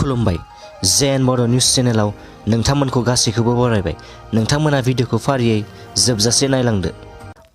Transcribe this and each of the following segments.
खुलुमबाय जेन बड' निउस चेनेलाव नोंथांमोनखौ गासैखौबो बरायबाय। नोंथांमोना भिडिअखौ फारियै जोबजासे नायलांदो।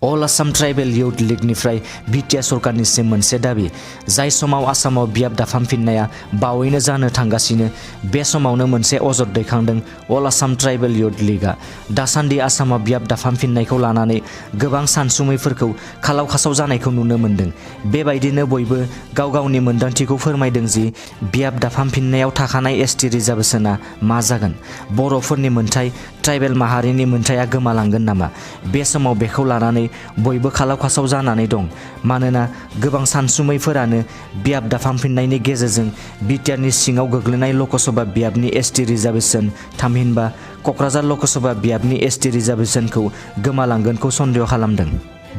अल आसाम ट्राइबेल युथ लीगनिफ्राय बिटिआर सरकारनिसिम मोनसे दाबि। जाय समाव आसामाव बियाब दाफामफिननाया बावैनो जानो थांगासिनो, बे समावनो मोनसे अजद दैखांदों अल आसाम ट्राइबेल युथ लीगआ। दासान्दि आसामाव बियाब दाफामफिननायखौ लानानै गोबां सानसुमैफोरखौ खालाव खासाव जानायखौ नुनो मोन्दों। बेबायदिनो बयबो गाव गावनि मोन्दांथिखौ फोरमायदों जि बियाब दाफामफिननायाव थाखानाय एसटि रिजार्भेसनआ मा जागोन। बर'फोरनि मोनथाय, ट्राइबेल माहारिनि मोनथाया गोमालांगोन नामा? बे समाव बेखौ लानानै बयबो खालाव खासाव जानानै दं। मानोना गोबां सानसुमैफोरानो बियाब दाफामफिननायनि गेजेरजों बिटिआरनि सिङाव गोग्लैनाय लकसभा बियाबनि एसटि रिजार्भेसन थामहिनबा क'क्राझार लकसभा बियाबनि एसटि रिजार्भेसनखौ गोमालांगोनखौ सन्देह खालामदों।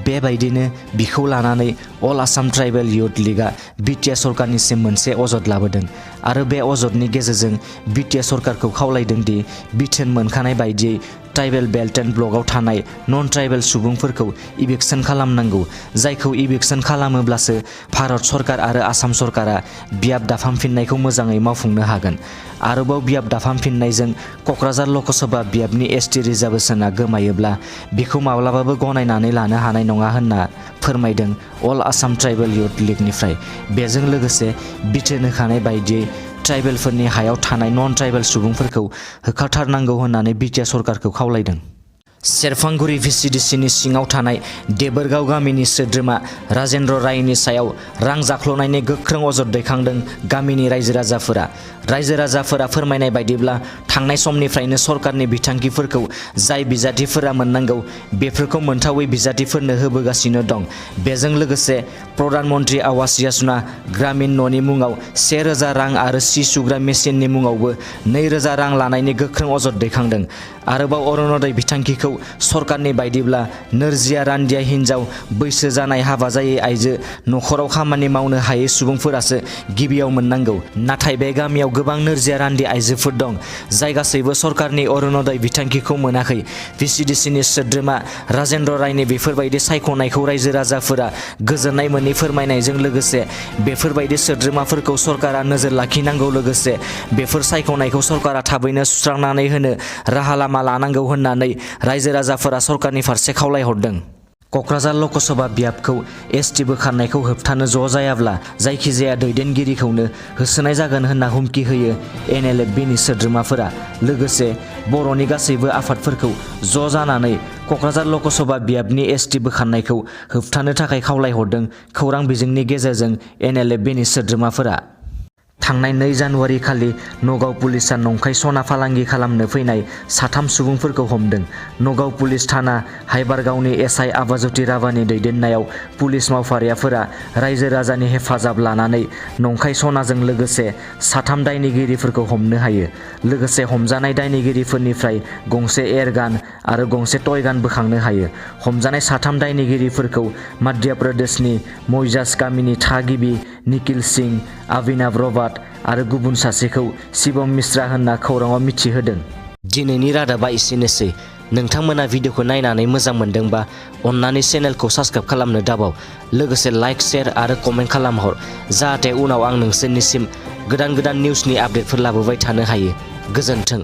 बेबायदिनो बिखौ लानानै अल आसाम ट्राइबेल युथ लीगआ बिटिआर सरकारनिसिम मोनसे अजद लाबोदों आरो बे अजदनि गेजेरजों बिटिआर सरकारखौ खावलायदों दि बिथोन मोनखानाय बायदियै ट्राइबेल बेल्ट एन्ड ब्लकआव थानाय नन ट्राइबेल सुबुंफोरखौ इभिक्सन खालामनांगौ। जायखौ इभिक्सन खालामोब्लासो भारत सरकार आरो आसाम सरकारा बियाब दाफामफिननायखौ मोजाङै मावफुंनो हागोन। आरोबाव बियाब दाफामफिननायजों क'क्राझार लकसभा बियाबनि एसटि रिजार्भेसनआ गोमायोब्ला बेखौ माब्लाबाबो गनायनानै लानो हानाय नङा होनना फोरमायदों अल आसाम ट्राइबेल युथ लीगनिफ्राय। बेजों लोगोसे बिथोन होखानाय बायदियै ट्राइबेलफोरनि हायाव थानाय नन ट्राइबेल सुबुंफोरखौ होखारथारनांगौ होननानै बिटिआर सरकारखौ खावलायदों। सेरफांगुरि भिसिडिसिनि सिङाव थानाय देबोरगाव गामिनि सोद्रोमा राजेन्द्र रायनि सायाव रां जाख्ल'नायनि गोख्रों अजद दैखांदों गामिनि रायजो राजाफोरा। रायजो राजाफोरा फोरमायनाय बायदिब्ला थांनाय समनिफ्रायनो सरकारनि बिथांखिफोरखौ जाय बिजाथिफोरा मोननांगौ बेफोरखौ मोनथावै बिजाथिफोरनो होबोगासिनो दं। बेजों लोगोसे प्रधान मन्त्रि आवास योजना ग्रामीण न'नि मुङाव 1000 रां आरो सि सुग्रा मेसिननि मुङावबो 2000 रां लानायनि गोख्रों अजद दैखांदों। आरोबाव अरुणोदय बिथांखिखौ सरकारनि बायदिब्ला नोरजिया रान्दिया हिन्जाव, बैसो जानाय हाबा जायै आइजो, नखराव खामानि मावनो हायै सुबुंफोरासो गिबियाव मोननांगौ। नाथाय बे गामियाव गोबां नोरजिया रान्दि आइजोफोर दं जाय गासैबो सरकारनि अरुणोदय बिथांखिखौ मोनाखै। भिसिडिसिनि सोद्रोमा राजेन्द्र रायनि बेफोरबायदि सायख'नायखौ रायजो राजाफोरा गोजोननाय मोनै फोरमायनायजों लोगोसे बेफोरबायदि सोद्रोमाफोरखौ सरकारा नोजोर लाखिनांगौ, लोगोसे बेफोर सायख'नायखौ सरकारा थाबैनो सुस्रांनानै होनो राहा लामा लानांगौ होननानै रायजो राजाफोरा सरकारनि फारसे खावलायहरदों। क'क्राझार लकसभा बियाबखौ एसटि बोखारनायखौ होबथानो ज' जायाब्ला जायखिजाया दैदेनगिरिखौनो होसोनाय जागोन होनना हुमखि होयो एनएलएफबिनि सोद्रोमाफोरा। लोगोसे बर'नि गासैबो आफादफोरखौ ज' जानानै क'क्राझार लकसभा बियाबनि एसटि बोखारनायखौ होबथानो थाखाय खावलायहरदों खौरां बिजोंनि गेजेरजों एनएलएफबिनि सोद्रोमाफोरा। थांनाय 2 जानुवारि खालि नगाव पुलिसआ नंखाय सना फालांगि खालामनो फैनाय 3 सुबुंफोरखौ हमदों। नगाव पुलिस थाना हाइबारगावनि एसआइ आबाज्योति राभानि दैदेननायाव पुलिस मावफारियाफोरा रायजो राजानि हेफाजाब लानानै नंखाय सनाजों लोगोसे 3 दायनिगिरिफोरखौ हमनो हायो। लोगोसे हमजानाय दायनिगिरिफोरनिफ्राय गंसे एयारगान आरो गंसे टयगान बोखांनो हायो। हमजानाय 3 दायनिगिरिफोरखौ मध्य प्रदेशनि मौजाज गामिनि थागिबि निखिल सिंह, अभिनव रबात आरो गुबुन सासेखौ शिवम मिश्रा होनना खौराङाव मिथिहोदों। दिनैनि रादाबा एसेनोसै। नोंथांमोना भिडिअखौ नायनानै मोजां मोनदोंबा अन्नानै चेनेलखौ साबस्क्राइब खालामनो दाबाव। लोगोसे लाइक, शेयार आरो कमेन्ट खालामहर जाहाथे उनाव आं नोंसोरनिसिम गोदान निउसनि आपडेटफोर लाबोबाय थानो हायो। गोजोन्थों।